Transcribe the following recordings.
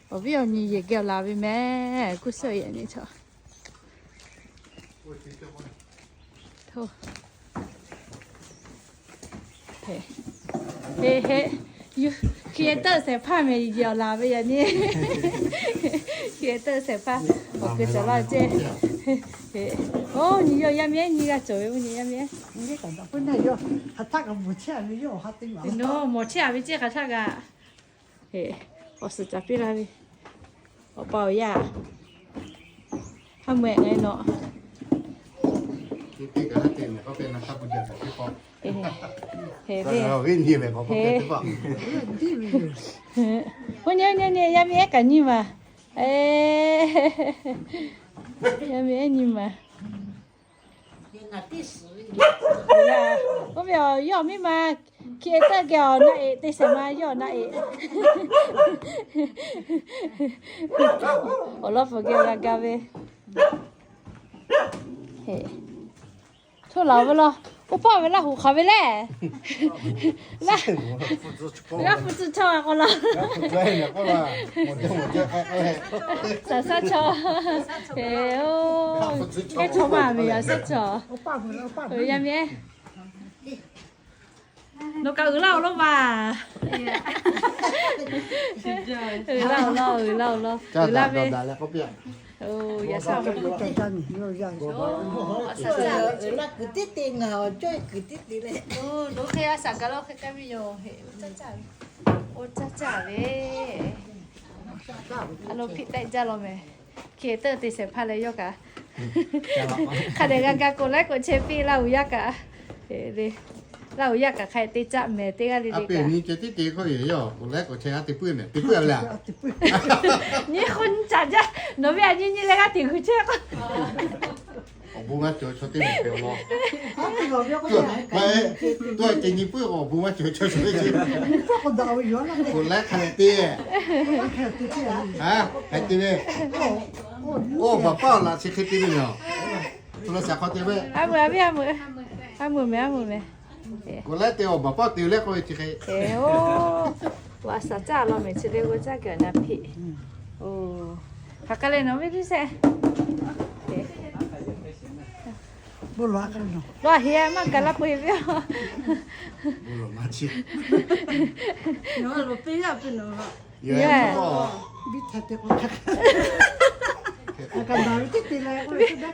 Awˬ viˉ awˬ nyi yehˬ geh awˬ laˬ ve mehˍ, kuˇ suhˆ yehˬ nyi chaw. He he, hk'e teuˆ shehˍ hpaˇ mehˍ yehˬ awˬ laˬ ve yaꞈ nyi. Hk'e teuˆ shehˍ hpaˇ awˬ keu cawˬ laˇ ceˇ. Oˇ nyi yawˇ yaˇ miˇ ehˉ nyi g'a cawˬ ve, oˇ nyi yaˇ miˇ ehˉ. Mawˬ chehˇ a ve ceˇ hk'aˬ htaˇ kaꞈ. Awˬ suhˍ caˍ piˇ laˇ ve, awˬ pa awˬ yaˇ, ha meh ngaˬ hui nawˬ. Oˇ nyi nyi nyi yaˇ miˇ ehˉ kaꞈ nyi maˬ. Yaˇ miˇ ehˉ nyi maˬ. Oˇ ve awˬ yawˇ miˇ ma, hk'e teuˆ geh awˬ na eꞈ te shehˍ ma yawˇ awˬ na eꞈ. Awˬ lawn pfuhˍ geh g'a ga ve. Htoˇ laˬ ve law, oˇ paˆ ve Laˇ huˍ hk'aˬ ve lehˬ. Laˇ huˍ tcuh chaw k'aw laˇ. Saˍ saˉ chaw. Ehˉ, chaw maˇ ve yaꞈ suhˉ chaw. Yaˇ miˇ ehˉ, nawˬ kaꞈ uiˍ laˇ awˬ lawn maˬ. Uiˍ laˇ awˬ lawn, uiˍ laˇ awˬ lawn, uiˍ laˇ ve. Yaꞈ suhˉ, a suhˉ, uiˍ laˇ kuiˬ tiˉ te ngaˬ awˬ cawˇ kuiˬ tiˉ te leh, lo hk'e a shaˍ gaˬ la hk'e k'ai ve yoˬ. Oˇ caˇ caˇ ve, a lo hpiˆ tehˆ jaˇ law mehˍ. Hk'e teuˆ te shehˍ hpaˇ leh yawˇ kaꞈ, hk'a dehꞈ g'a ga k'o laiˉ k'o chehˇ piˇ Laˇ huˍ yaˇ kaꞈ. Laˇ huˍ yaˇ kaꞈ hk'a te caˇ mehˍ teˇ g'aˇ le le kaꞈ. Nyi ceh tiˉ te k'oˆ ve yoˬ, k'o laiˉ k'o chehˇ g'aˇ te puiˉ mehˍ, te puiˉ a ve le. Nyi hk'o nyi caˍ jaˇ, nawˬ ve a nyi nyi leh g'aˇ te g'uiˬ chehˇ k'o. Awˬ bon maˇ cawˬ chaw teˇ maˬ hpehꞈ law. Tuˇ a ceh nyi puiˉ k'o awˬ bon maˇ cawˬ chaw teˇ maˬ. K'o laiˉ hk'a leh te. Hk'e te ve. Oˇ baˬ paˇ laꞈ chi hk'e te ve yoˬ. K'o laiˉ te awˬ baˬ paˇ te leh k'oˆ ve chi hk'e. Oˇ, a shaˍ caˇ law mehˍ chi le g'uˇ caˇ geh na hpiˆ. Oˇ, hk'aˬ hk'e le nawˬ ve piˇ sheˆ. Laˇ heˆ, maˇ gaˬ laˇ peu-eˬ ve.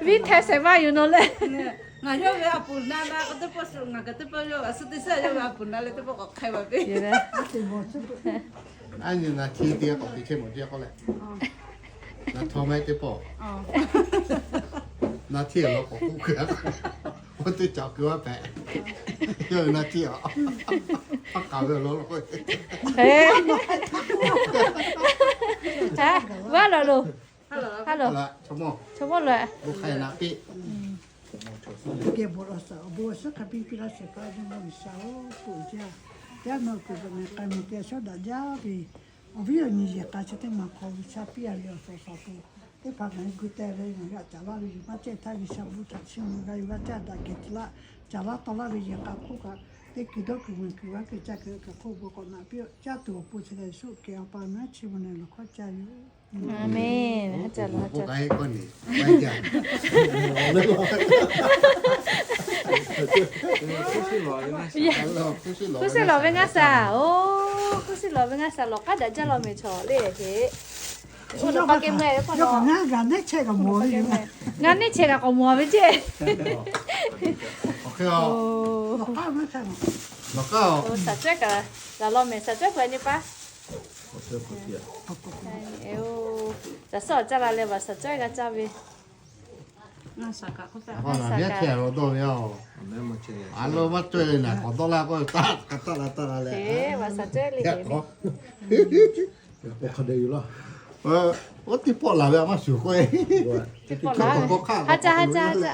Viˉ hteh shehˍ maˇ yoˬ nawˬ leh. Ngaˬ yawˇ ve a puˍ na na k'o teˇ pawˆ shu ngaˬ kaꞈ teˇ pawˆ yawˇ a suh teˇ suhˉ yawˇ ve a puˍ na leh teˇ pawˆ k'awꞈ hk'ai baˬ ve. A nyi na hti te k'awꞈ te chehˇ mawˬ jaˇ k'oˆ leh, na htaw maˇ heˆ teˇ pawˆ. Na hti law k'awꞈ k'oˆ kuiˬ a, oˇ teˇ caꞈ kuiˬ a hpehꞈ. Yawˇ ve na hti a, a k'aˍ ve awˬ lawn law k'o, vaˇ law loˬ. Chaw mawˇ loˬ, geh bon lawˬ suhˍ, awˬ bon awˬ suhˉ hk'a biˇ piˇ laˇ shehˍ hpaˇ Jawˇmawˇ G'uiˬsha-oˬ, peuˬ jaˇ. Yaˇ naw kuiˬ bvuhꞈ mehˍ k'ai mehˍ te a shawˉ daꞈ jaˇ ve, awˬ viˉ awˬ nyi yehˬ k'a chi teˇ maˬ hk'aw G'uiˬsha piˇ a ve awˬ suhˍ awˬ suhˍ awˬ pon, teˇ hpaˍ ngaˬ hui gu teh leh ngaˬ hui a caˍ laˇ ve yoˬ. Maˇ cehˇ htaˇ G'uiˬsha bon htaꞈ chiˇ mvuh g'a yoˬ. G'a caˇ daꞈ kehˬ te laˇ, caˍ laˇ taw laˇ ve yehˬ k'a hk'oˆ kaꞈ, teˇ kuiˬ dawˇ kuiˬ mvuhˬ kuiˬ g'a kuiˬ ca kuiˬ kaꞈ hk'oˆ bon k'awꞈ naꞈ piˇ caˇ tuˬ awˬ pon chi lehˬ, shu kehˬ awˬ pa ngaˬ hui chiˇ mvuh leh lawˬ hkawˇ caˇ yoˬ. Aˍmenˍ. Haˉ ca laˬ, haˉ ca. Hkuˇ suhˍ lawˬ ve ngaˇ shaˍ, oˇ, hkuˇ suhˍ lawˬ ve ngaˇ shaˍ lawˬ k'aˉ daꞈ jaˇ law mehˍ chaw le heˆ. Ngaˇ neˉ chehˇ kaꞈ k'awꞈ mawˬ ve ceˇ. Shaˍ cawehˇ kaꞈ laˬ law mehˍ, shaˍ cawehˇ hpehꞈ nyi paˇ. Shaˍ suhˉ awˬ caˇ la leh vaˬ shaˍ cawehˇ g'a caˇ ve. Ngaˇ shaˍ kaꞈ k'oˆ taˍ, a lo maˇ cawehˇ le naˬ k'awꞈ dawˇ laˇ k'oˆ taˇ, taˇ la taˇ la leh, vaˬ shaˍ cawehˇ le heˆ ve. Oˇ teˇ pawˆ laˬ ve a maˇ shuˍ k'oˆ e. Teˇ pawˆ laˬ ve. Haˉ ca, haˉ ca, haˉ ca.